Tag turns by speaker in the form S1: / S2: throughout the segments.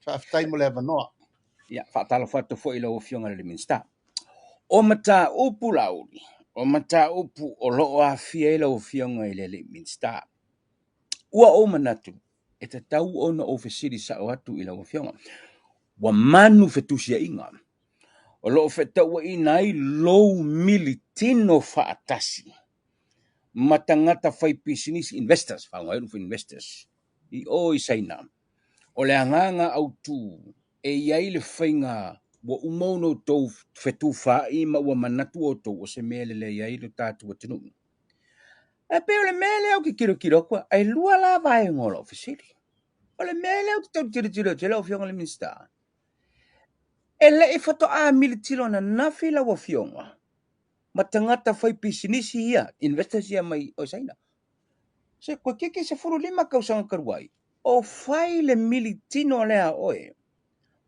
S1: Faafetai mo le avanoa.
S2: Ia, faatalofa atu foi i lau Afioga i le Minisita. O mataupu Laauli, o mataupu o lo o aafia ai lau Afioga i le alii Minisita. Ua ou manatu e tatau ona ou fesili sao atu i lau Afioga. Ua manu fetusiaiga o lo o feetauaiina ai lou militino faatasi ma tagata faipisinisi, investors, faaaoga ai upu investors, i o i Saina. O le agaga autu e i ai le faiga ua uma ona outou fetufaai ma ua manatu outou o se mea e lelei ai lo tatou atunuu. E pei o le mea lea ou te tilotilo atu ai, e lua la vaega o lau fesili. O le mea lea ou te tau tilotilo atu ai lau Afioga i le Minisita, e le i faatoa militino ananafi lau Afioga ma tagata faipisinisi ia, investors ia mai o Saina. Se toeitiiti 15 tausaga talu ai, o fai le militino lea a oe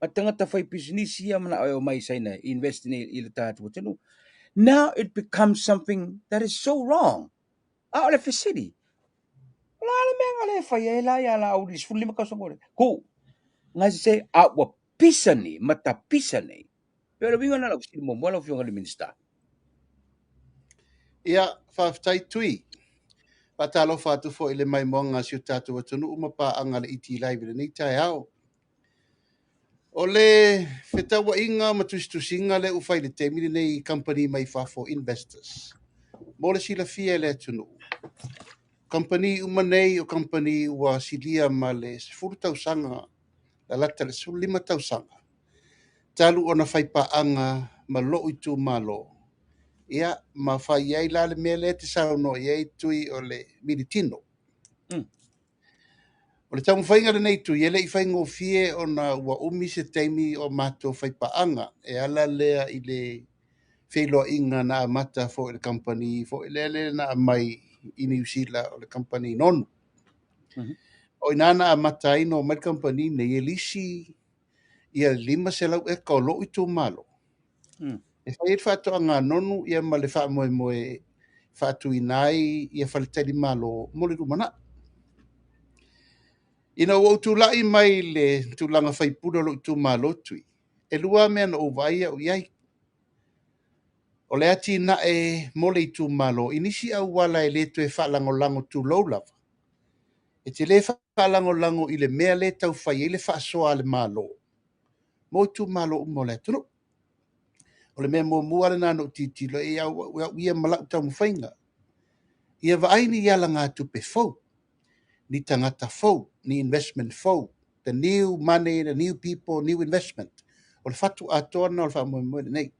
S2: ma tagata faipisinisi ia manao e omai i Saina e invest nei i le tatou atunuu. Now it becomes something that is so wrong. A o le fesili, o le a le mea na le fai ai la ia Laauli i le 15 tausaga o lea? Ku, ngai se a ua pisa nei, ma tapisa nei. Pei o le uiga lena o lau fesili muamua lau Afioga i le Minisita.
S1: Ia, faafetai Tui. Faatalofa atu foi i le maimoaga a si o tatou atunuu ma paaga a le ET Live i lenei taeao. O le fetauaiga ma tusitusiga lea ua fai i le taimi lenei i kamupani mai fafo, investors, mo le silafia e le atunuu, kamupani uma nei o kamupani ua silia ma le 10 tausaga, lalata i le 15 tausaga, talu ona faipaaga ma lou itumalo, ia, ma fai ai la le mea lea e te saunoa i ai Tui o le militino. O le taumafaiga lenei Tui, e le i faigofie ona ua umi se taimi o matou faipaaga, e ala lea i le feiloaiga na amata foi i le kamupani foi lea lea na aumai i Niu Sila o le kamupani Nonu. O i ina na amata ai ona omai le kamupani nei e lisi ia 500 eka o lou itumalo. E fai ai le faatoaga nonu ia ma le faamoemoe e faatuina ai ia faletalimalo mo le lumanai. Ina ua ou tulai mai le tulaga faipule o lou itumalo Tui, e lua mea na ou vaai au i ai. O le atinae mo le itumalo i nisi auala e le toe faalagolago tulou lava. E te le faalagolago i le mea lea e tau fai ai le faasoa a le Malo mo itumalo uma o le atunuu. O le mea muamua lena na ou tilotilo i ai au ia ma lau taumafaiga. Ia vaai ni alagatupe fou, ni tagata fou, ni investment fou, the new money, the new people, new investment. O le fatu atoa lena o le faamoemoe lenei.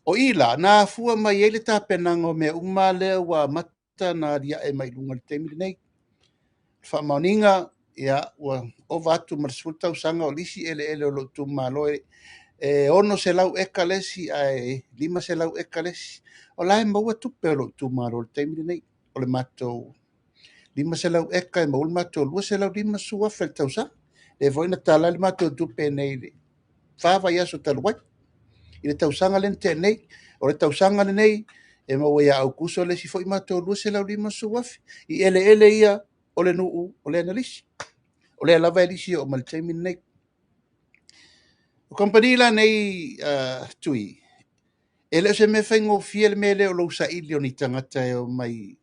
S1: O i la, na afua mai ai le tapenaga o mea uma lea ua amata na aliae mai i luga i le taimi lenei. O le faamaoniga, ia, ua ova atu ma le 10 tausaga o lisi eleele o lou itumalo e 600 eka le isi ae 500 eka le isi. O la e maua tupe o lou itumalo i le taimi lenei. O le matou 500 eka e maua le matou 250,000 i le tausaga. Lea foi na tala le matou tupe nei i le 4 vaiaso talu ai. I le tausaga lea na tea nei. O le tausaga lenei e maua ia Aokuso le isi foi matou 250,000. I eleele ia o le nuu o lea na lisi. O lea lava e lisi oo mai le taimi lenei. O kamupani la nei Tui, e le o se mea faigofie le mea lea o lou saili o ni tagata e omai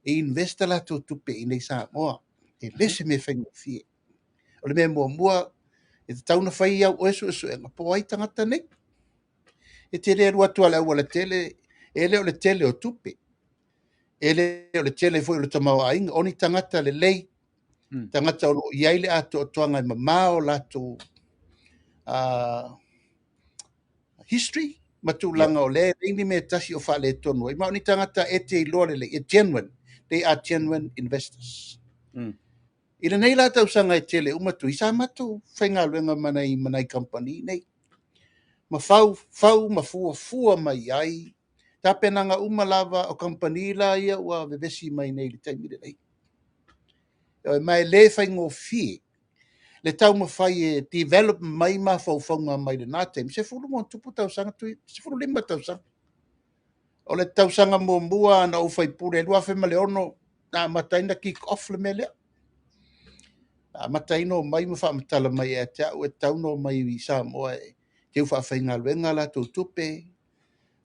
S1: e invest a latou tupe i inei i Samoa. E le se mea faigofie. O le mea muamua, e tatau ona fai au oe suesuega po o ai tagata nei. E te le alu atu lava i le aualatele, e le o le tele o tupe, e le o le tele foi o le tamaoaiga, o ni tagata lelei, tagata o lo o i ai le atoatoaga e mamao latou history ma tulaga o lea e leai ni mea tasi o faaletonu ai, ma o ni tagata e te iloa lelei, e genuine, they are genuine investors. I lenei la tausaga e tele uma Tui, sa matou faigaluega ma nai kamupani nei. Ma fau, fau ma fuafua mai ai tapenaga uma lava o kamupani la ia ua vevesi mai nei i le taimi lenei. Ma e le faigofie le taumafai e develop mai mafaufauga mai lena taimi, 10 ma tupu tausaga, 15 tausaga. O le tausaga muamua na ou faipule 2006, na amata ai na kick off le mea lea. Na amata ai ona omai ma faamatala mai ia te au e tatau ona omai i Samoa e teu faafaigaluega a latou tupe,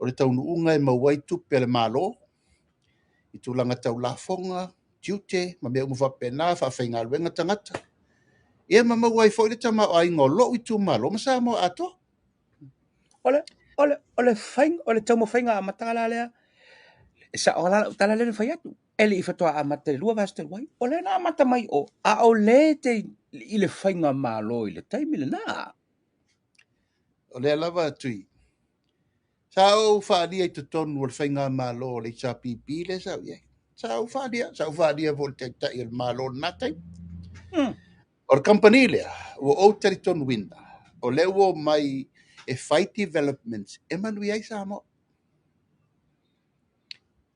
S1: o le taunuuga e maua ai tupe a le Malo i tulaga tau lafoga, tiute ma mea uma faapena, faafaigaluega tagata, ia ma maua ai foi le tamaoaiga o lou itumalo ma Samoa atoa.
S2: O le taumafaiga amataga la lea, e sao la lau tala lea na fai atu, e le i faatoa amata i le 2 vaiaso talu ai, o lea na amata mai o, a o lē te i le faigamalo i le taimi lenā.
S1: O lea lava Tui, sa ou faalia i totonu o le faigamalo o le HRPP lea sa ou i ai. Sa ou faalia foi i le Taitai o le Malo i lena taimi. O le kamupani lea, ua ou talitonuina, o lea ua omai e fai developments e manuia ai Samoa.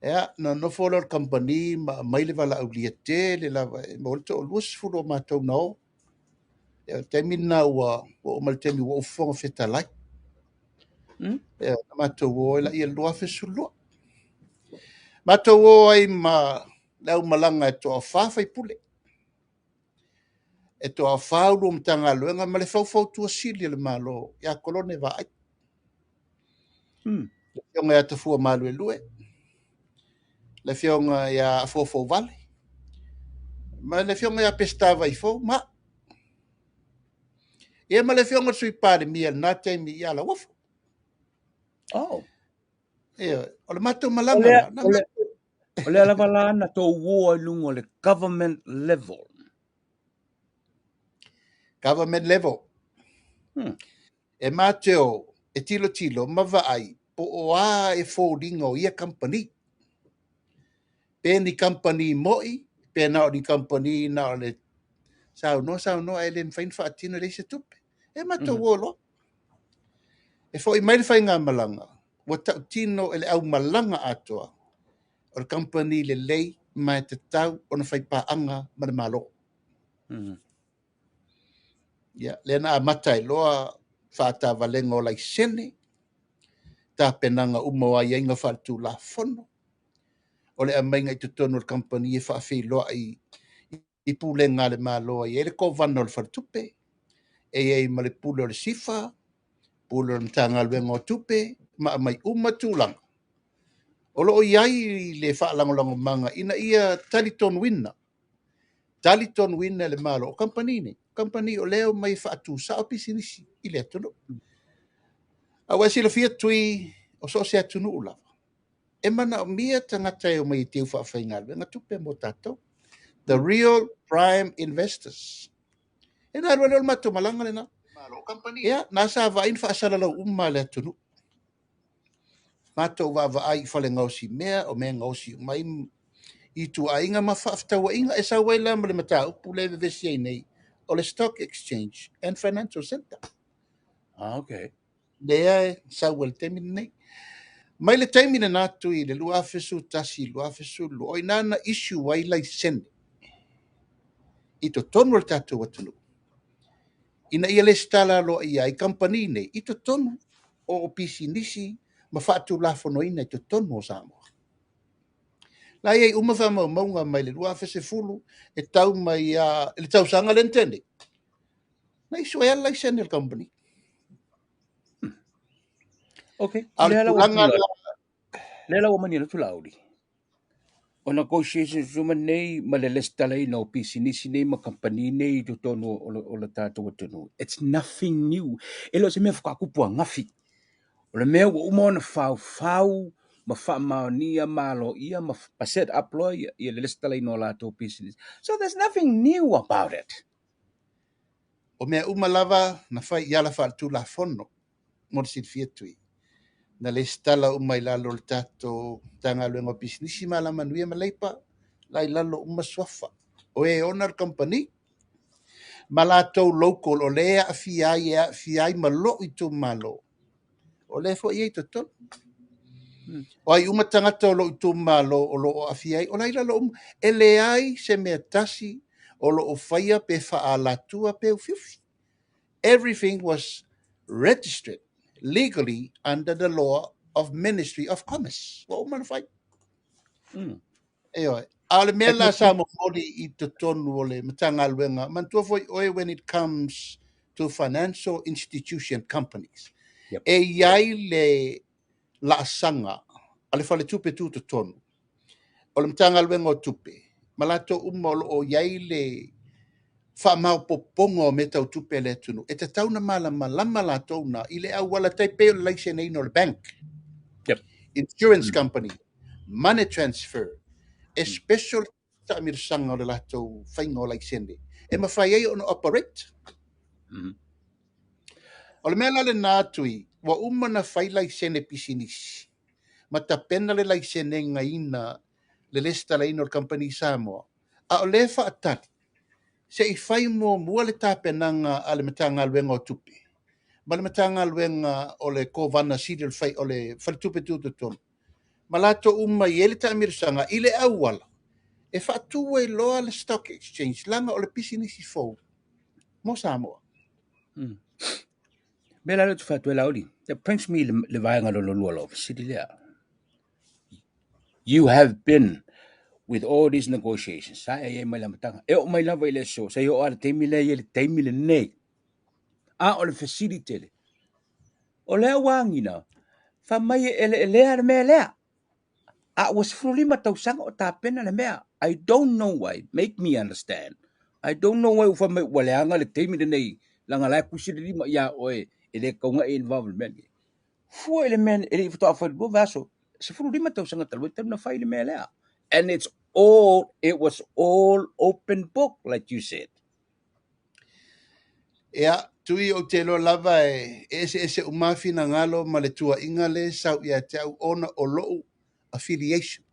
S1: Ia, na nofo lea o le kamupani ma aumai le valaaulia tele lava e maua le 20 o matou na o. Ia, o le taimi lena ua oo mai le taimi ua ou Fofoga Fetalai. Ia, na matou o ai laia i le 2012. Matou o ai ma le aumalaga e toafa faipule, e toafa ulu o Matagaluega ma le faufautua sili a le Malo ia Kolone Vaai. Le afioga ia Tafua Maluelue, le afioga ia Afofouvale, ma le afioga ia Peseta Vaifou ma au. Ia ma le afioga i le Sui Palemia i lena taimi ia Lauofo. Ia, o le matou
S2: O
S1: malaga
S2: lea,
S1: la,
S2: o lea, o lea lava la na tou o ai i luga o le government level.
S1: Government level. E mateo e tilotilo ma vaai po o a e foliga o ia kamupani. Pe ni kamupani moi, pe na o ni kamupani na o le saunoa saunoa e le mafai ona faatino e leai se tupe. E matou o loa. E foi mai le faigamalaga, ua tautino e le aumalaga atoa, o le kamupani lelei ma e tatau ona faipaaga ma le Malo. Ia, lea na amata ai loa faatavalega o laisene, tapenaga uma o aiaiga faaletulafono, o le aumaiga i totonu o le kamupani e faafeiloai i pulega a le Malo e i ai le kovana o le faletupe, e i ai ma le pule o le SIFA, pule o le Matagaluega o Tupe, ma aumai uma tulaga. O lo o i ai le faalagolagomaga ina ia talitonuina, talitonuina e le Malo, o kamupani nei, kamupani o lea e omai e faatusao pisinisi i le atunuu. A ua e silafia Tui, o so o se atunuu lava, e manaomia tagata e omai e teu faafaigaluega tupe mo tatou. The real prime investors. E na alu ai lea o le matou malaga lena. Ia, na sa vaai na faasalalau uma le atunuu. Matou vaavaai i fale gaosi mea, o mea gaosi uma ai i ituaiga ma faafetauaiga e sau ai la ma le mataupu lea e vevesi ai nei, o le Stock Exchange and Financial Center.
S2: Ah, okay.
S1: Lea e sau ai le taimi lenei. Mai le taimi lena Tui i le 2011, 2012, o i ina na issue ai laisene i totonu o le tatou atunuu, ina ia lesitala aloaia ai kamupani nei i totonu o pisinisi ma faatulafonoina i totonu o Samoa. La i ai uma faamaumauga mai le 2010 e tau mai i le tausaga lea na tea nei, na issue ai lava le laisene o le kamupani. A o le
S2: Lea la ua
S1: tulaga
S2: manino,
S1: la
S2: lea la ua manino atu Laauli. O negotiations uma nei ma le lesitalaina o pisinisi nei ma kamupani nei i totonu o le tatou atunuu. It's nothing new. E le o se mea faatoa tupu ananafi. O le mea ua uma ona faufau ma faamaonia ma aloaia ma set up loa ia le lesitalaina o latou pisinisi. So there's nothing new about it.
S1: O mea uma lava na fai i ala faaletulafono mo le silafia Tui. Na lesitala uma i lalo o le tatou Matagaluega o Pisinisi ma Alamanuia ma Leipa, la i lalo uma suafa. O e ona le kamupani, ma latou local o lea e aafia ai, e aafia ai ma lou itumalo, o lea foi e i totonu. O ai uma tagata o lou itumalo o lo o aafia ai, o la i lalo uma. E leai se mea tasi o lo o faia pe faaalatua pe ufiufi. Everything was registered legally under the law of Ministry of Commerce. Ua uma ona fai. Ioe. A o le mea la sa momoli i totonu o le Matagaluega, manatua foi oe, when it comes to financial institution companies, e i ai le laasaga a le faletupe tutotonu o le Matagaluega o Tupe ma latou uma o lo o i ai le faamaopoopoga o mea tau tupe a le atunuu, e tatau ona malamalama latou na i le auala tai pei o le laiseneina o le bank, insurance company, money transfer, e special taamilosaga o le latou faiga o laisene e mafai ai ona operate. O le mea la lena, Tui, ua uma na fai laisene pisinisi ma tapena le laisenegaina le lesitalaina o le kamupani i Samoa, a o lea e faatali se i fai muamua le tapenaga a le Matagaluega o Tupe ma le Matagaluega o le Kovana Sili o le Faletupe Tutotonu ma latou uma i ai le taamilosaga i le auala e faatu ai loa le stock exchange, leaga o le pisinisi fou mo Samoa.
S2: Me la le tu fatu e Laauli. That brings me le vaega lona lua lau fesili lea. You have been with all these negotiations. Sa e i ai mai le amataga. E oo mai lava i le aso. Sa i oo lava le taimi lea i le taimi lenei. A o le fesili tele. O lea ua agiga, fai mai e eleelea le mea lea. A ua 15 tausaga o tapena le mea. I don't know why. Make me understand. I don't know why ua fai mai ua leaga le taimi lenei. Leaga la e tusi le lima ia oe e le tatau ona e involve i le mea lenei. Fua i le mea e le i faatoa fai i le 2 vaiaso. 15 tausaga talu ai talu ona fai le mea lea. And it was all open book, like you said.
S1: Ia, Tui, ou te iloa lava e eseese uma finagalo ma le tuuaiga le sau ia te au ona o lou affiliation.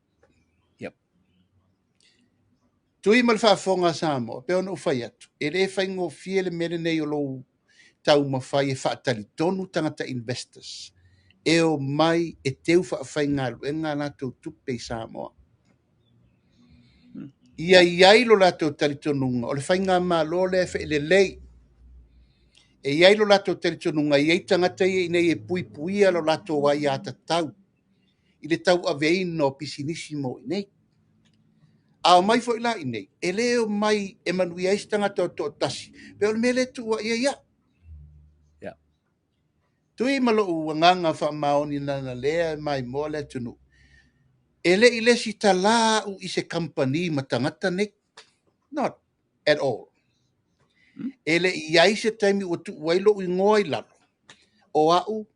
S1: Tui ma le faafofoga a Samoa, pe ona ou fai atu, e le faigofie le mea lenei o lou taumafai e faatalitonu tagata investors e o mai e teu faafaigaluega a latou tupe i Samoa. Ia i ai lo latou talitonuga o le faigamalo lea e feelelei. E i ai lo latou talitonuga e i ai tagata ia i nei e puipuia lo latou aiatatau i le tauaveina o pisinisi mo i nei. A o mai foi la i nei, e le o mai e manuia ai se tagata o toatasi, pe o le mea le tuua ia ia. Tui ma lou agaga faamaoni nana lea e maimoa le atunuu. E le i lesitala au i se company ma tagata nei. Not at all. E le i ai se taimi ua tuu ai lou igoa i lalo o au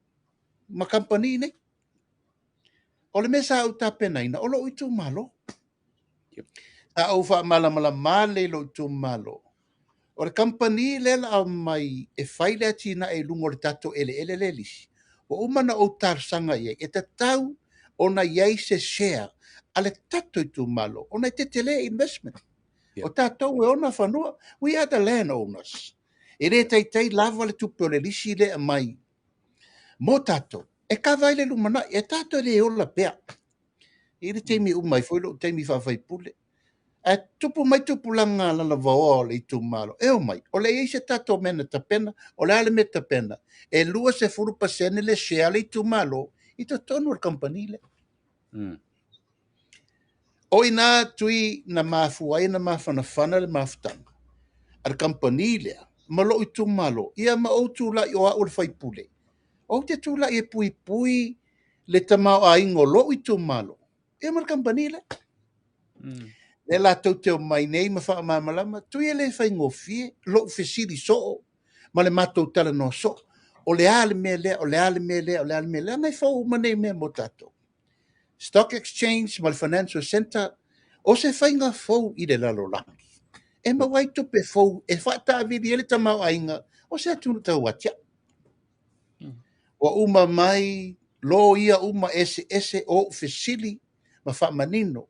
S1: ma company nei. O le mea sa ou tapenaina o lou itumalo. Sa ou faamalamalama le i lou itumalo. O le company lea la au mai e fai le atinae i luga o le tatou eleele le lisi. Ua uma na ou talosaga i ai, e tatau ona i ai se share a le tatou itumalo, ona e tetele investment. O tatou e ona fanua, we are the land owners. E le taitai lava le tupe o le lisi le aumai mo tatou. E kava ai le lumanai, e tatou e le ola pea. I le taimi uma ai foi lou taimi faafaipule. Ae tupu mai tupulaga lalovaoa o le itumalo. E o mai, o le i ai se tatou mea na tapena, o le a le mea tapena, e 20% le share le itumalo i totonu o le company lea. O ina Tui na mafua ai na mafanafana le mafutaga a le company lea ma lou itumalo, ia ma ou tulai o au le faipule. Ou te tulai e puipui le tamaoaiga o lou itumalo, ia ma le company lea. Le latou te o mai nei ma faamalamalama, Tui e le faigofie, lou fesili soo ma le matou talanoa soo. O le a le mea lea, o le a le mea lea, o le a le mea lea, nai fou uma nei mea mo tatou. Stock Exchange ma le Financial Center, o se faiga fou i le lalolagi. E maua ai tupe fou e faataavili ai le tamaoaiga o se atunuu tauatiae. Ua uma mai loia uma eseese o ou fesili ma faamanino.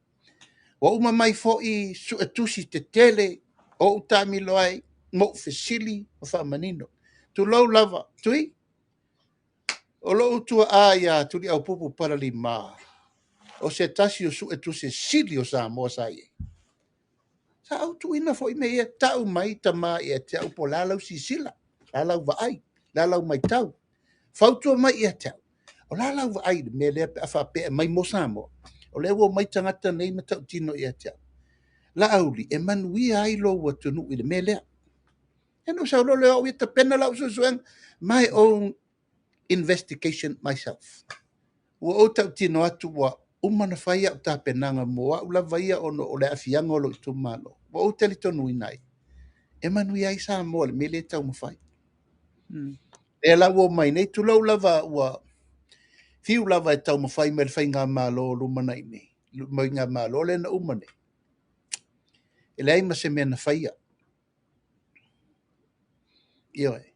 S1: Ua uma mai foi suetusi tetele o ou taamilo ai ma ou fesili ma faamanino. Tulou lava, Tui, o lou tuaa ia Tuliaupupu Palalima, o se tasi o suetusi sili o Samoa sa i ai. Sa ou tuuina foi me ia tau mai tama ia te au po la lau sisila, la lau vaai, la lau maitau. Fautua mai ia te au. O la lau vaai le mea lea pe a faapea mai mo Samoa. O lea ua mai tagata nei ma tautino ia te au. Laauli e manuia ai lou atunuu i le mea lea. E no sau loa au ia tapena lau suesuega, my own investigation myself. Ua ou tautino atu ua uma na fai au tapenaga mo au lava ia ona o le aafiaga o lou itumalo. Ua ou talitonuina ai, e manuia ai Samoa i le mea lea e taumafai. E la ua omai nei, tulou lava ua fiu lava e taumafai mai le faigamalo o lumanai nei, le faigamalo lea na uma nei. E leai ma se mea na faia. Ioe.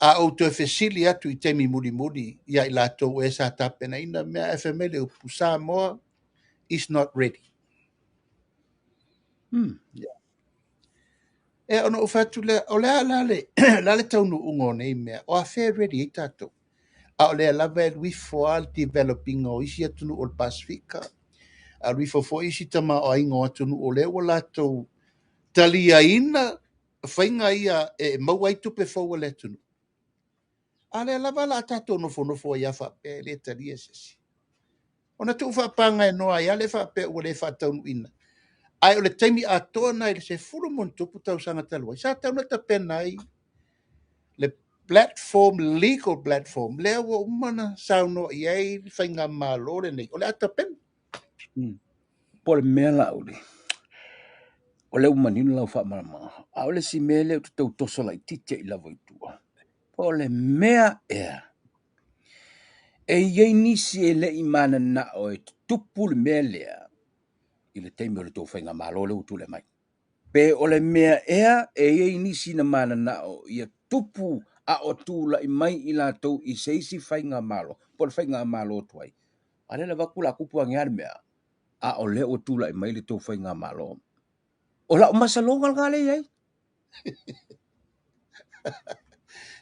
S1: A ou toe fesili atu i taimi mulimuli ia i latou e sa tapenaina mea, ae fai mai le upu, Samoa is not ready. Yeah. E ona ou fai atu lea, o le a la le, la le taunuuga o nei mea, o afea e ready ai tatou. A o lea lava e alu ifo lava le developing o isi atunuu o le Pasefika, alu ifo foi isi tamaoaiga o atunuu o lea ua latou taliaina faiga ia e maua ai tupe fou a le atunuu. A lea lava la a tatou nofonofo ai lava faapea e le talia se isi. Ona tuu faapagaenoa ai lava le faapea ua le faataunuuina. Ae o le taimi atoa na i le 10+ tausaga talu ai, sa tatau ona tapena ai le platform, legal platform, lea ua uma ona saunoa i ai le faigamalo lenei, o le a tapena.
S2: Po o le mea Laauli, o lea ua manino lau faamalamalamaga, a o le isi mea lea ou te tau toso laitiiti ai lava i tua, po o le mea ea, e i ai nisi e le i mananao e tutupu le mea lea i le taimi o le tou faigamalo lea ua tulai mai. Pe o le mea ea e i ai nisi na mananao ia tupu a o tulai mai i latou i se isi faigamalo, po o le faigamalo tuai. A lea lava ku la kupu age a le mea, a o lea ua tulai mai le tou faigamalo. O lau masaloga lena lea i ai.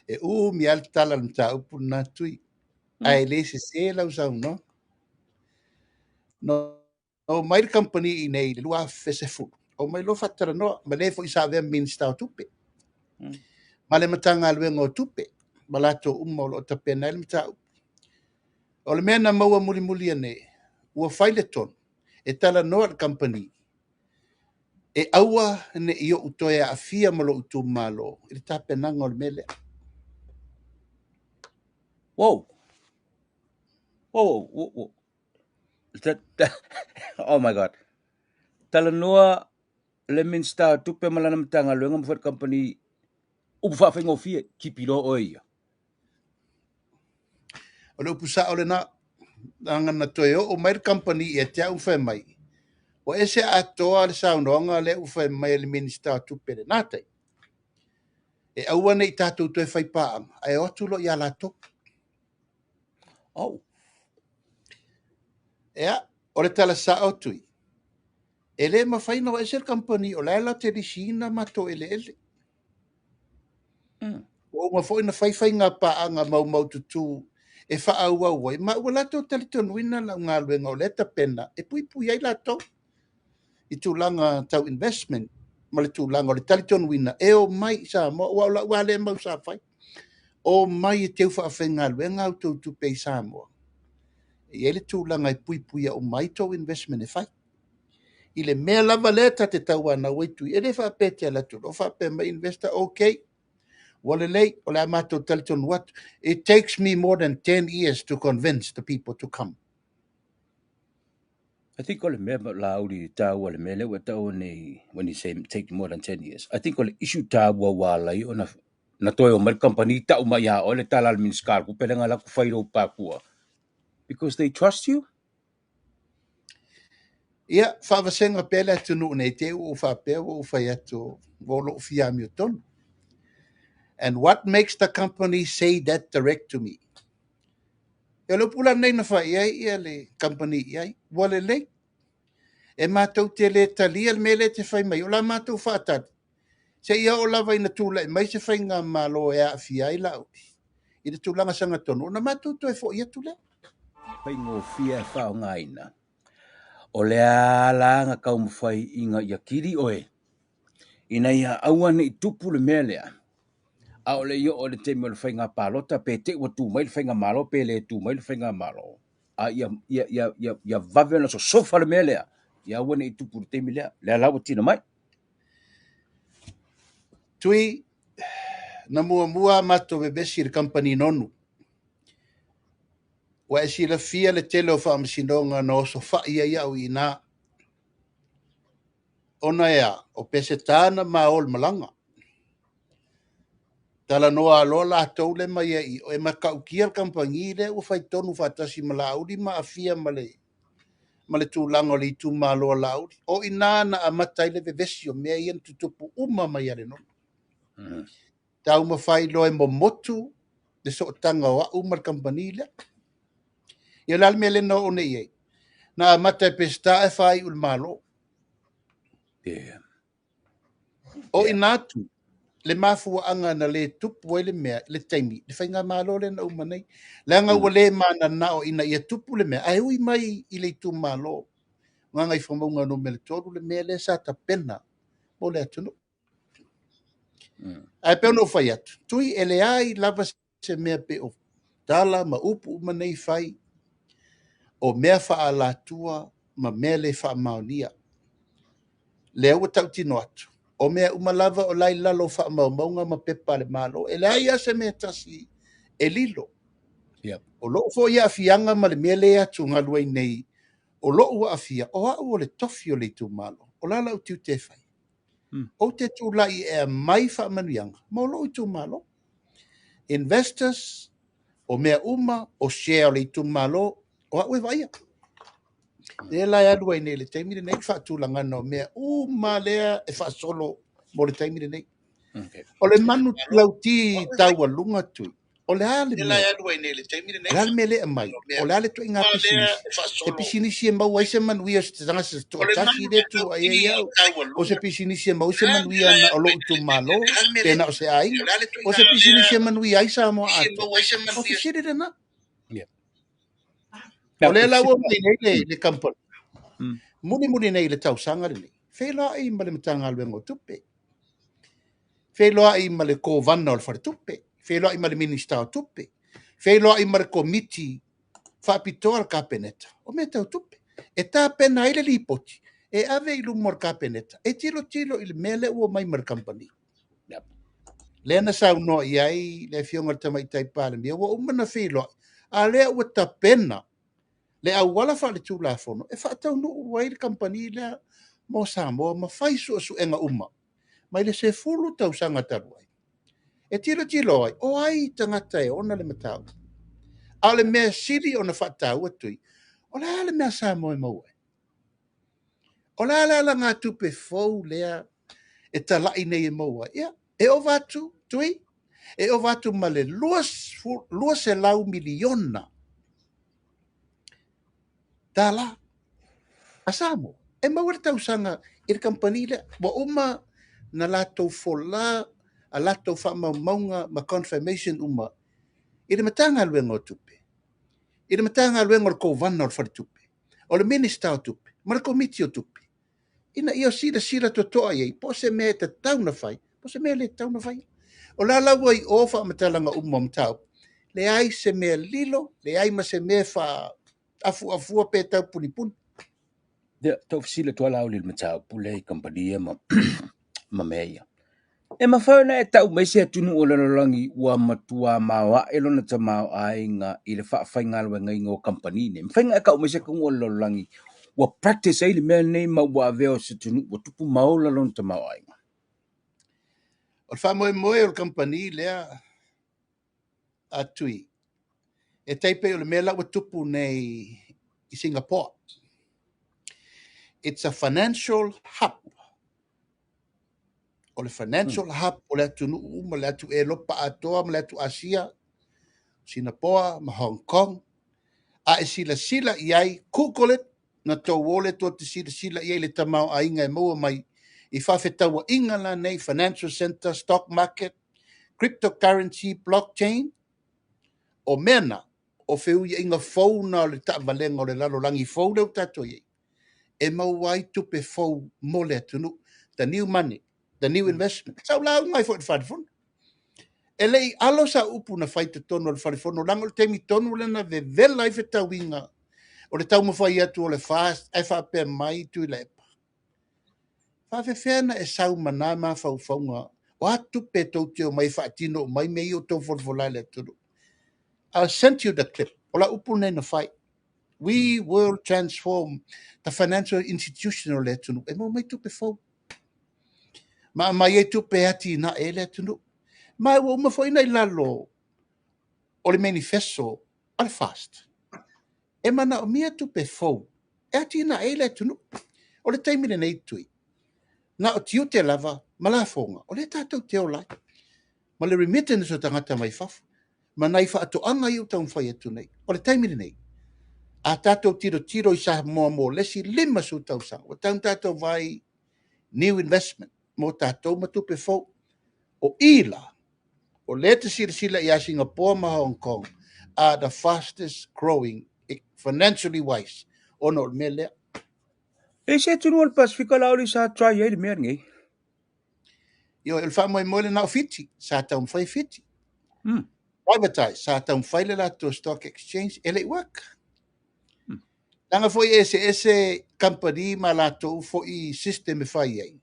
S1: E umi lava le tala o le mataupu lena Tui, ae le sese lau saunoaga. No omai le kamupani i nei i le 2010, omai loa faatalanoa, ma le foi sa avea ma Minisita o Tupe. Ma le Matagaluega o Tupe, ma latou uma o lo o tapena ai le mataupu. O le mea na maua mulimuli ane, ua fai le tonu, e talanoa i le kamupani, e aua ne i ou toe aafia ma lou itumalo i le tapenaga o le mea lea.
S2: Wow. Wow, wow, wow. Oh my God. Talanoa le Minista o Tupe ma lana Matagaluega ma foi le company upu faafaigofie, kipi loa oe ia.
S1: O le upu sao lena, leaga na toe oo mai le company ia te au fai mai, ua ese atoa le saunoaga lea ua fai mai e le Minista o Tupe lena taimi. E aua ne i tatou toe fai paaga, ae o atu loa ia latou.
S2: Oh.
S1: Ea, o le tala sao Tui, e le mafai ona o ese le company o la e latou te lisiina matou eleele. Ua uma foi na fai faiga paaga maumaututu e faaauau ai, ma ua latou talitonuina lau galuega o lea tapena e puipui ai latou i tulaga tau investment ma le tulaga o le talitonuina e o mai i Samoa, aua o lau lava lea mau sa fai. O mai e teu faafaigaluega a outou tupe i Samoa. E i ai le tulaga e puipuia uma ai tou investment e fai. I le mea lava lea ta te tauanau ai Tui, e le faapea e te alu atu loa faapea mai investor, okay, ua lelei, o le a matou talitonu atu. It takes me more than 10 years to convince the people to come.
S2: I think o le mea Laauli taua le mea lea ua taua nei, when you say take more than 10 years, I think o le issue taua ua ala ai ona na toe o mai le company tau mai ia oe le tala a le Minista o Tupe lea na alu atu fai lou pakua. Because they trust you?
S1: Ia, faavasega pea le atunuu nei te ua ou faapea ua ou fai atu ua lou fia amiotonu. And what makes the company say that direct to me? E o le upu la lenei na fai ai ia le company i ai, ua lelei. E matou te le talia le mea lea te fai mai, o la matou faatali. Se ia oo lava ina tulai mai se faigamalo e aafia ai Laauli i le tulaga sagatonu, ona matou toe foi atu lea.
S2: Faigofie e faaaogaina. O le ala na taumafai ina ia kili oe, ina ia aua ne i tupu le mea lea. A o le i oo i le taimi o le faiga palota, pe te i ua tu mai le faigamalo, pe le tu mai le faigamalo. A ia vave ona sosofa le mea lea. Ia aua ne i tupu i le taimi lea, lea la ua tino mai.
S1: Tui, na muamua a matou vevesi i le kamupani nonu. Ua e silafia le tele o faamasinoga na osofai ai au i ina. Ona e a, o Peseta na ma o i le malaga. Talanoa loa latou le mai ai, e matautia le kamupani lea ua fai tonu faatasi ma Laauli ma aafia ma le tulaga o le itumalo a Laauli. O ina na amata ai le vevesi o mea ia na tutupu uma mai a le nonu. Taumafai loa e momotu le sootaga o au ma le kamupani lea. Ia o le a le mea lea na oo nei i ai. Na amata e Peseta e fai ul malo. O ina atu, le mafuaanga na le tupu ai le mea, le taimi, le faiga malo le na uma nei. Leaga ua le mananao ina ia tupu le mea, ae ui mai i le itumalo. Gagaifomauga Nu.3 le mea lea sa tapena mo le atunuu. Ae pei ona ou fai atu, Tui e leai lava se mea pe o tala ma upu uma nei fai, o mea faalatua ma mea le faamaonia. Lea ua tautino atu, o mea uma lava o lai lalo faamaumauga ma pepa le malo. E leai lava se mea tasi e lilo. O lou foi aafiaga ma le mea le atugalu ai nei, o lou aafia, o au o le tofi o le itumalo, o la lau tiute e fai. Ou te tulai e aumai faamanuiaga mo lou itumalo. Investors, o mea uma, o share o le itumalo, o au e vaaia. Lea la e alu ai nei le taimi lenei, le faatulagana o mea uma lea e faasolo mo le taimi lenei. O le manu lauti taualuga tui, o le a le mea, o le a le mea lea aumai, o le a le ituaiga pisinisi, se pisinisi e maua ai se manuia se tagata se toatasi le tu ai ai au, o se pisinisi e maua ai se manuia na o lou itumalo, pe na o se aiga, o se pisinisi e manuia ai Samoa atoa, o fesili lena. O lea la ua mai nei le kamupani. Mulimuli nei le tausaga lenei, feiloai ma le Matagaluega o Tupe, feiloai ma le Kovana o le Faletupe, feiloai ma le Minista o Tupe, feiloai ma le Komiti faapitoa le Kapeneta, o mea tau tupe. E tapena ai le lipoti, e ave i luma o le Kapeneta, e tilotilo i le mea lea ua mai ma le kamupani. Lea na saunoa i ai le afioga i le Tamaitai Palemia, ua uma na feiloai, a lea ua tapena le auala faale-tulafono e faataunuu ai le kamupani lea mo Samoa ma fai suesuega uma mai le 10 tausaga talu ai. E tilotilo ai, o ai tagata e ona le mataupu. A o le mea sili ona faataua tui, o le a le mea Samoa e maua ai. O le a le alagatupe fou lea e talai nei e maua ai. Ia, e ova atu tui, e ova atu ma le 200 miliona tala a Samoa. E maua le tausaga i le kamupani lea. Ua uma na latou fola a latou faamaumauga ma confirmation uma i le Matagaluega o Tupe, i le Matagaluega o le Kovana o le Faletupe, o le Minista o Tupe, ma le Komiti o Tupe, ina ia silasila totoa i ai, po o se mea e tatau na fai, po o se mea le tatau na fai. O la la ua i o faamatalaga uma o mataupu, leai se mea lilo, leai ma se mea faaafuafua pe tau punipuni.
S2: Ia, tau fesili atu lava le mataupu lea i kamupani ma mea ia. E mafai ona e tau mai se atunuu o le lalolagi ua matua maoae lona tamaoaiga i le faafaigaluegaina o kamupani nei. Mafai ona e tau mai se atunuu o le lalolagi ua practice ai le mea lenei ma ua avea o se atunuu ua tupu ma ola lona tamaoaiga.
S1: O le faamoemoe o le kamupani lea a Tui, e tai pei o le mea la ua tupu nei i Singapore. It's a financial hub. O le financial hub o le atunuu uma, le atu Elopa atoa ma le atu Asia, Singapore ma Hong Kong. A e silasila i ai, Google it, na tou o le tou te silasila i ai le tamaoaiga e maua mai i faafetauaiga la nei, financial center, stock market, cryptocurrency, blockchain. O mea na, o feuiaiga fou na o le taavalega o le lalolagi fou lea ua tatou i ai, e maua ai tupe fou mo le atunuu. The new money, the new investment. Sa ou lauga ai foi i le falefono. E lei alo sa upu na fai totonu o le falefono, leaga o le taimi tonu lea na vevela ai fetauiga O le taumafai atu o le FAST ae faapea mai Tuilaepa, faafefea na e sau ma na mafaufauga o a tupe tou te omai e faatino uma ai mea ia ua outou folafola i le atunuu. I'll send you the clip. O lau upu lenei na fai. We will transform the financial institution o le atunuu e maua mai tupe fou ma aumai ai tupe e atinae ai le atunuu. Ma ua uma foi na i lalo o le manifesto a le FAST. E manaomia tupe fou e atinae ai le atunuu. O le taimi lenei Tui, na o tiute lava ma lafoga o lea tatou te ola ai, ma le remittance o tagata mai fafo, ma nai faatoaga ia ua taumafai atu nei. O le taimi lenei, a tatou tilotilo i Samoa mo le isi 50 tausaga, ua tatau ona tatou vaai new investment mo tatou ma tupe fou. O i la, o lea e te silasila ia Singapore ma Hong Kong are the fastest growing financially wise ona o le mea lea.
S2: E se atunuu o le Pasefika la o sa try ai le mea lenei.
S1: Ioe, o le faamoemoe lena o Fiti, sa taumafai Fiti. Privatize, sa taumafai le latou stock exchange, e le i work. Leaga foi e eseese kamupani ma latou foi system e fai ai.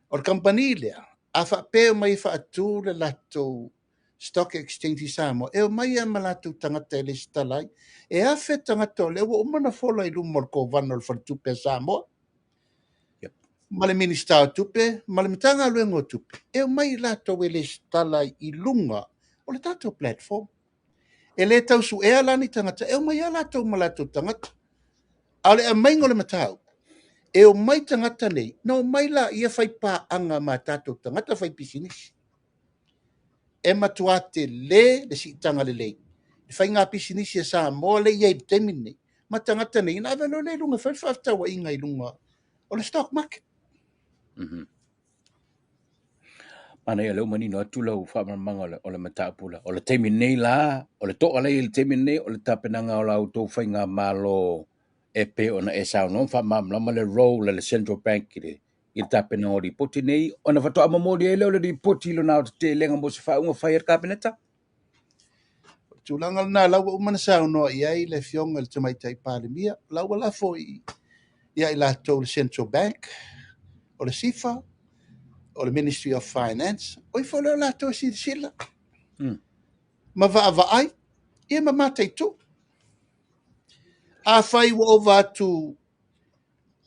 S1: O le kamupani lea, a faapea e omai e faatu le latou stock exchange i Samoa, e omai lava ma latou tagata e resitala ai. E 1,000 tagata o lea ua uma ona fola i luma o le Kovana o le Faletupe a Samoa, ma le Minisita o Tupe, ma le Matagaluega o Tupe, e omai i latou e resitala i luga o le tatou platform. E le tau suea la ni tagata, e omai lava latou ma latou tagata. A o le aumaiga o le mataupu, e omai tagata nei, na omai laia fai paaga ma tatou tagata fai pisinisi. E matua tele le siitaga lelei, le faiga pisinisi a Samoa le i ai i le taimi lenei, ma tagata nei, na ave loa lea i luga, fai le faafetauaiga i luga o le stock market.
S2: Manaia lea ua manino atu lau faamalamalamaga o le mataupu la. O le taimi nei la, o le to'a lea i le taimi nei, o le tapenaga o la outou faigamalo e pei ona e saunoa ma faamalamalama le role a le Central Bank i le tapenaga o lipoti nei, ona faatoa momoli ai lea o le lipoti i lona aotetelega mo se faaiuga fai a le Kapeneta.
S1: O le tulaga lena la ua uma ona saunoa i ai le afioga i le Tamaitai Palemia, la ua lafo ia i latou le Central Bank, o le SIFA, o le Ministry of Finance, o ifo lea o latou e silasila ma vaavaai, ia ma mataitu. Afai ua ova atu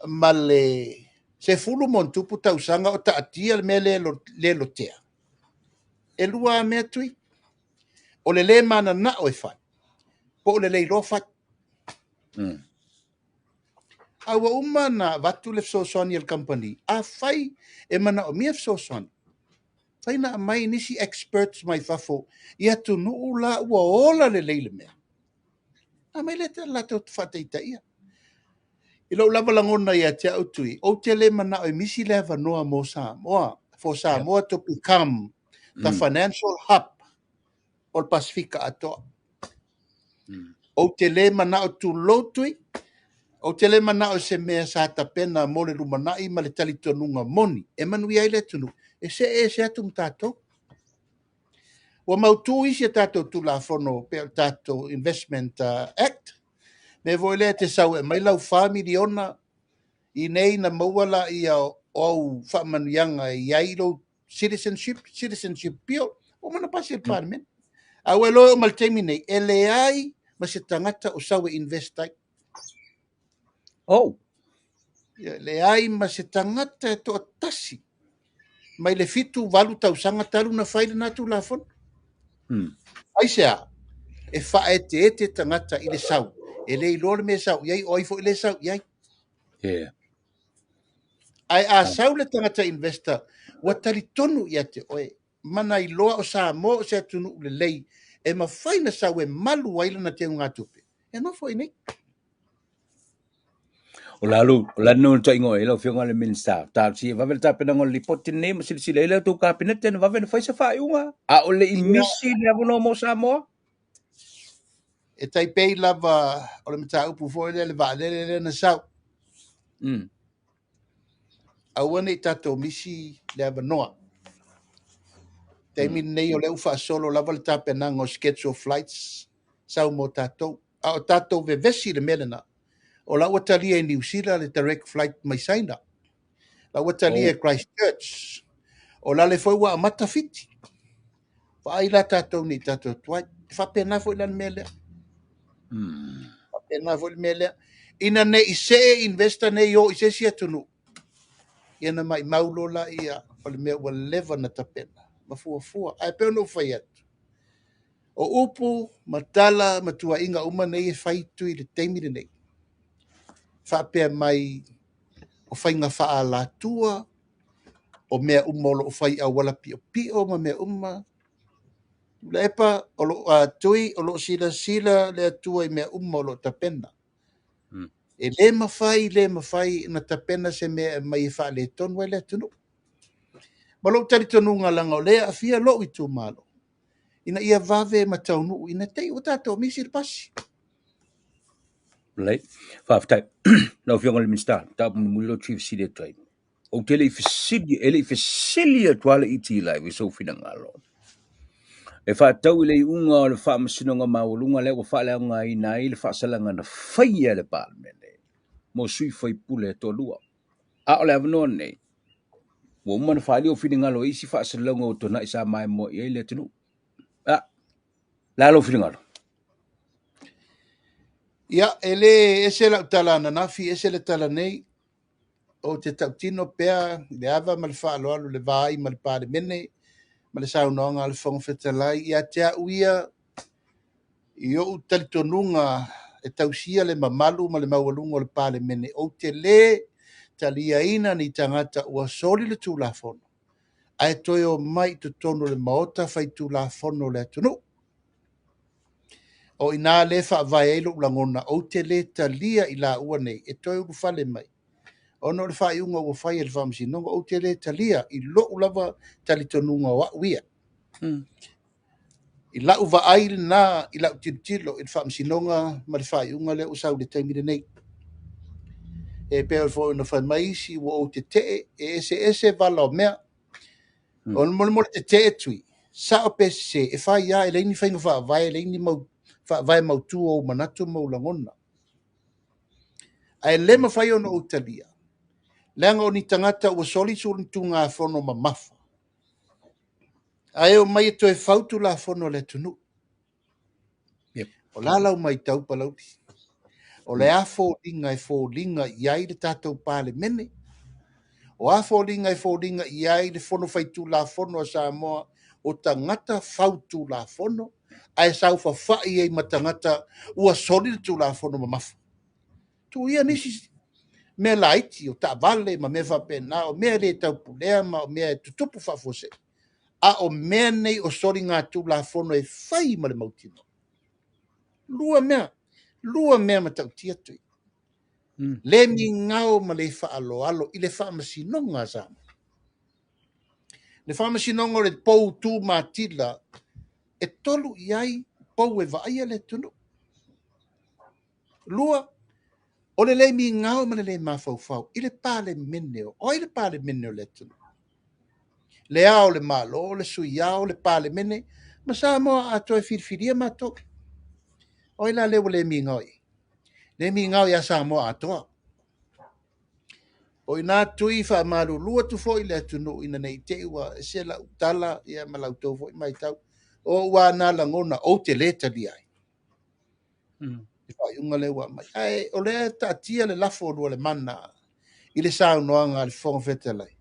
S1: ma le 10+ tausaga o taatia le mea le lotea, e lua mea Tui, o le le mananao e fai, po o le le iloa fai. A ua uma na avatu le fesoasoani a le kamupani, afai e manaomia fesoasoani, fai na aumai nisi experts mai fafo i atunuu la ua ola lelei le mea. Aumai lea latou te faataitaia. I lou lava lagona ia te au Tui, ou te le manao e misi le avanoa mo Samoa, for Samoa to become the financial hub o le Pasefika atoa. Ou te le manao tulou Tui, ou te le manao se mea sa tapena mo le lumanai ma le talitonuga moni, e manuia ai le atunuu, e see ese atu ma tatou. Ua mautu isi a tatou Tulafono pe o le tatou Investment Act, me foi lea te sau e mai lau 4 miliona i nei na maua la ia o au faamanuiaga e i ai lou citizenship bill, ua mana pasi e le Parliament. A ua iloa e uma le taimi nei, e leai ma se tagata o sau e invest ai.
S2: Oh.
S1: Ia, leai ma se tagata e toatasi mai le 7 8 tausaga talu na fai lena Tulafono. Aisea, e faaeteete tagata i le sau. E le iloa le mea sau i ai, o ai foi le sau i ai. Ae a sau le tagata investor, ua talitonu ia te oe, mana iloa o Samoa o se atunuu lelei, e mafai na sau e malu ai lana teugatupe. E nofo i nei.
S2: O la lu, o la no ta ingo e lau afioga i le Minisita. Talosia vave le tapenaga o le lipoti lenei ma silasila ai le tou Kapeneta na vave na fai se faaiuga. A o le i misi le avanoa mo Samoa.
S1: E taipei lava o le mataupu foi lea le vaalele lea na sau. Aua nei tatou misi le avanoa. Taimi lenei o lea ua faasolo lava le tapenaga o schedule flights sau mo tatou. A o tatou vevesi i le mea lena, o la ua talia e Niu Sila le direct flight mai Saina. La ua talia e Christchurch. O lale foi ua amata Fiti. Vaai la tatou nei tatou tuai. E faapena foi la le mea lea. Faapena foi le mea lea. Ina ne i see investor nei o i se isi atunuu, ia na maimau loa laia o le mea ua leva na tapena ma fuafua. Ae pei ona ou fai atu, o upu ma tala ma tuuaiga uma nei e fai tui i le taimi lenei. Faapea mai o faiga faaalatua, o mea uma o loo fai auala piopio ma mea uma. Tuilaepa, o loo tui, o loo silasila le Atua i mea uma o loo tapena. E le mafai, le mafai na tapena se mea e mai e faaletonu ai le atunuu. Ma lou talitonuga leaga o lea e aafia lou itumalo, ina ia vave ma taunuu ina te i ua tatou misi le pasi.
S2: Lelei, faafetai. Lau Afioga i le Minisita, mataupu mulimuli lea ou te fia fesili atu ai. Ou te le i fesili, e le i fesili atu lava le ET Live i sou finagalo. E faatatau i le iuga o le Faamasinoga Maualuga lea ua faaleaogaina ai le faasalaga na faia e le Palemene mo sui faipule e toalua. A o le avanoa lenei, ua uma ona faaalia ou finagalo i isi faasalalauga ua tuanai sa maimoa i ai le atunuu. A, le a lou finagalo?
S1: Ia, e le ese lau tala ananafi, ese le tala nei. Ou te tautino pea i le ava ma le faaaloalo i le vaai ma le Palemene ma le saunoaga a le Fofoga Fetalai ia te au ia i ou talitonuga e tausia le mamalu ma le maualuga o le Palemene. Ou te le taliaina ni tagata ua soli le Tulafono ae toe o mai i totonu o le Maota Faitulafono o le atunuu. O ina le faavae ai lou lagona, ou te le talia i laua nei e toe ulufale mai ona o le faaiuga ua fai e le Faamasinoga. Ou te le talia i lou lava talitonuga o au ia. I lau vaai lena, i lau tilotilo i le Faamasinoga ma le faaiuga lea ua sau i le taimi lenei. E pei foi ona fai mai isi ua ou tetee, e eseese vala o mea. O le molemole tetee tui, sao pe sese, e fai lava, e leai ni faiga faavae, e leai ni mau faavae mautu o ou manatu ma ou lagona. Ae le mafai ona ou talia, leaga o ni tagata ua soli tulafono mamafa, ae o mai e toe fau tulafono o le atunuu. O la lau matau Palauli. O le a foliga e foliga i ai le tatou Palemene, o a foliga e foliga i ai le Fono Faitulafono a Samoa, o tagata fau tulafono, ae saofafai ai ma tagata ua soli le tulafono mamafa. Tuu ia nisi mea laiti, o taavale ma mea faapena, o mea le taupulea ma o mea e tutupu faafuasei. A o mea nei o soliga tulafono e fai ma le mautinoa. Lua mea matautia tui. Le migao ma le faaaloalo i le faamasinoga a Samoa. Le faamasinoga o le pou tu matila e tolu i ai pou e vaaia le atunuu. Lua, o le le migao ma le le mafaufau i le Palemene. O ai le Palemene o le atunuu? Le ao le Malo, le sui ao, le Palemene, ma Samoa atoa e filifilia matou. O ai la le ua le migao i ai? Le migao ia Samoa atoa. O ina tui faamalulu atu foi le atunuu ina nei te i ua ese lau tala ia ma lau tou foi matau. O ua na lagona ou te le talia ai. Le faaiuga lea ua aumai. Ae o lea taatia le lafo o le mana i le saunoaga a le Fofoga Fetalai.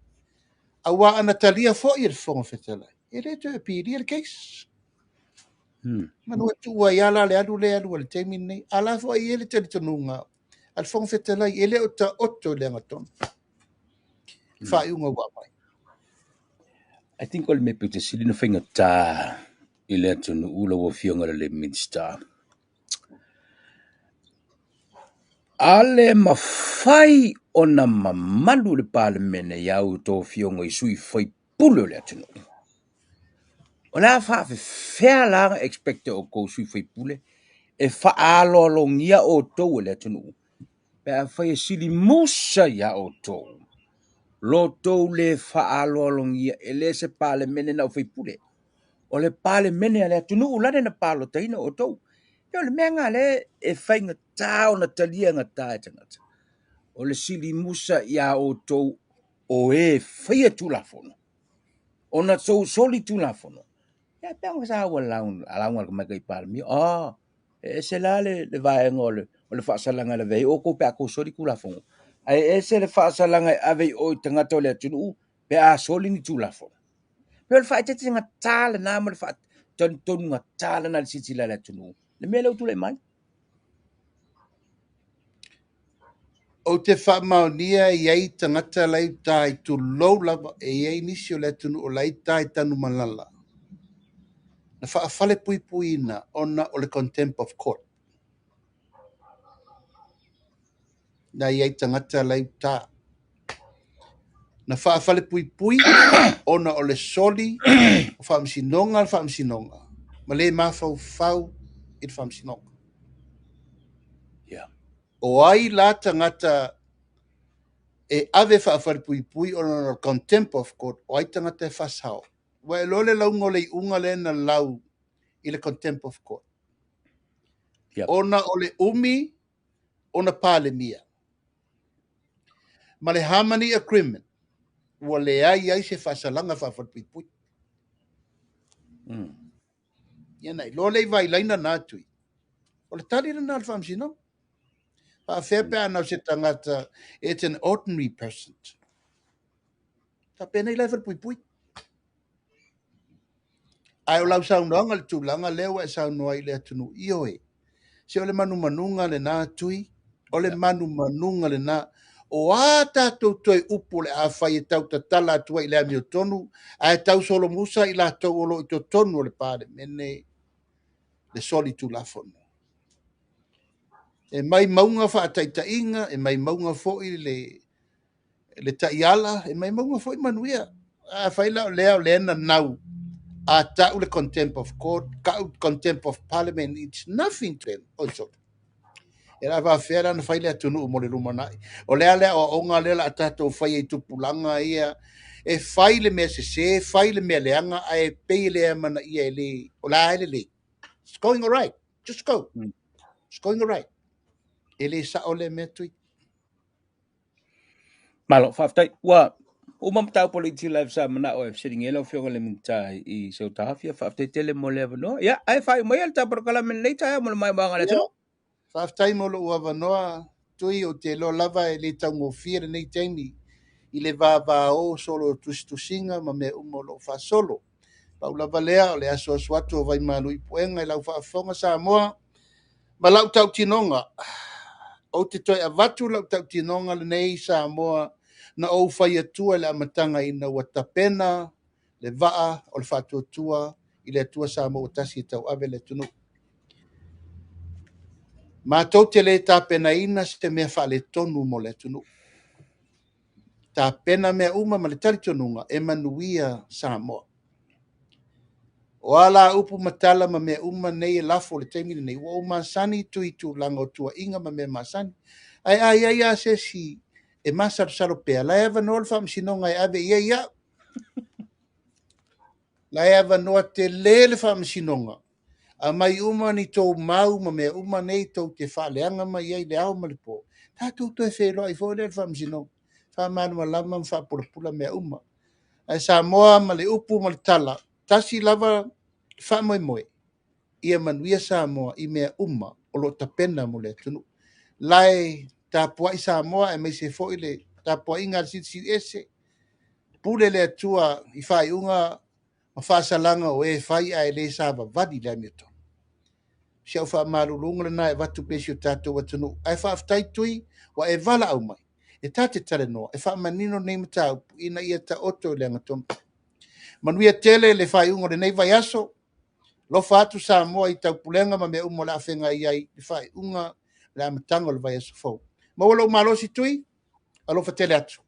S1: Aua ana talia foi e le Fofoga Fetalai, e le toe apilia le case. Manu e tuu ai ala le alu le alu a le taimi lenei. A la foi e le talitonuga a le Fofoga Fetalai, e le o taoto i le agatonu. Faaiuga ua aumai.
S2: I think o le mea pito sili na faigata i le atunuu lau Afioga i le Minisita. A le mafai ona mamalu le Palemene ia outou afioga i sui faipule o le atunuu. O le a faafefea la na expect e outou sui faipule e faaaloalogia outou e le atunuu pe afai e sili musa ia outou lo tou le faaaloalogia e le se Palemene na o faipule. O le Palemene a le atunuu lane na palotaina outou. Pei o le mea lena lea e faigata ona talia gata e tagata. O le silimusa iā outou o e faia Tulafono, ona tou soli Tulafono. Ia pe ona sa ua lauga le Tamaitai Palemia, e ese la le vaega o le faasalaga e lavea ai outou pe a tou soli Tulafono, ae ese le faasalaga e ave i o i tagata o le atunuu pe a soli ni Tulafono. Pe o le faaeteete gata lena ma le faatalitonu gata lena i le silasila a le atunuu. Le mea lea ua tulai mai.
S1: Ou te faamaonia e i ai tagata la e i uta i tulou lava, e i ai nisi o le atunuu o la e i uta i Tanumalala, na faafalepuipuiina ona o le contempt of court. Na i ai tagata la e i uta. Na faafalepuipui ona o le soli o faamasinoga le faamasinoga ma le mafaufau i le faamasinoga.
S2: Yeah.
S1: O ai la tagata e ave faafalepuipui ona o le contempt of court, o ai tagata e faasao. Ua e iloa le lauga o le iuga lea na lau i le contempt of court.
S2: Yep.
S1: Ona o le umi ona palemia. Ma le Harmony Agreement, ua leai ai se faasalaga faafalepuipui. Ia na iloa le i vailaina na atu. O le tali lena o le faamasinoga. Faafea pe ana o se tagata, it's an ordinary person. Faapena la e falepuipui. Ae o lau saunoaga le tulaga lea ua e saunoa i le atunuu, ioe. Se o le manumanuga lena tui, o le manumanuga lena. O a tatou toe upu o le a fai e tau tatala atu ai i le amiotonu, ae tau solomusa i latou o lo o i totonu o le Palemene le soli Tulafono. E mai mauga faataitaiga, e mai mauga foi le taiala, e mai mauga foi manuia. A fai la o lea na nau, a tau le contempt of court, tau contempt of parliament, it's nothing to them. Oh, so. E la faafea la na fai le atunuu mo le lumanai. O lea lea o aoga lea la tatou fai ai tupulaga ia, e fai le mea sese, fai le mea leaga, ae pei le amana ia e le, o la e lelei. It's going all right. Just go. It's going all right. E le sao le mea tui.
S2: Malo, faafetai. Ua uma mataupu le iti live sa manao e fesiligia lau Afioga i le Minisita i South Africa. Faafetai tele mo le avanoa. Ia, ae faaiu mai le tatou polokalame lenei taeao mo le maimoaga a le atunuu.
S1: Faafetai mo lou avanoa, tui o te iloa lava e le taugofie lenei taimi i le vavao solo tusitusiga ma mea uma o loo faasolo. Pau lava lea o le asuasu atu o vaimalu i puega i lau faafofoga Samoa ma lau tautinoga. Ou te toe avatu lau tautinoga lenei Samoa na ou fai atua i le amataga ina ua tapena le vaa o le faatuatua i le Atua Samoa ua tasi e tauave le atunuu. Matou te le tapenaina se mea faaletonu mo le atunuu. Tapena mea uma ma le talitonuga e manuia Samoa. O ala upu matala ma mea uma nei e lafo le taimi lenei, ua ou masani tui tulaga o tuaiga ma mea masani. Ae ai ai a se si e masalosalo pea, la e avanoa le faamasinoga e ave i ai au. La e avanoa tele le faamasinoga. A mai uma ni tou mau ma mea uma nei tou te faaleaga mai ai le ao ma le po. Tatou toe feloai foi lea le faamasinoga. Faamalamalama ma faapulapula mea uma. Ae Samoa ma le upu ma le tala, tasi lava faamoemoe, ia manuia Samoa i mea uma o lo tapena mo le atunuu. Lae tapuai Samoa e maise foi le tapuaiga a le Silisili Ese, pule le Atua i faaiuga ma faasalaga o e fai ae le savavali le amiotonu. Si au faamaluluga lena e avatu pea i si o tatou atunuu. Ae faafetai tui ua e valaau mai. E ta te talanoa, e faamanino nei mataupu ina ia taoto i le agatonu. Manuia tele le faaiuga o lenei vaiaso. Lofa atu Samoa i taupulega ma mea uma o le afega i ai le faaiuga le amataga o le vaiaso fou. Maua lou malosi tui, alofa tele atu.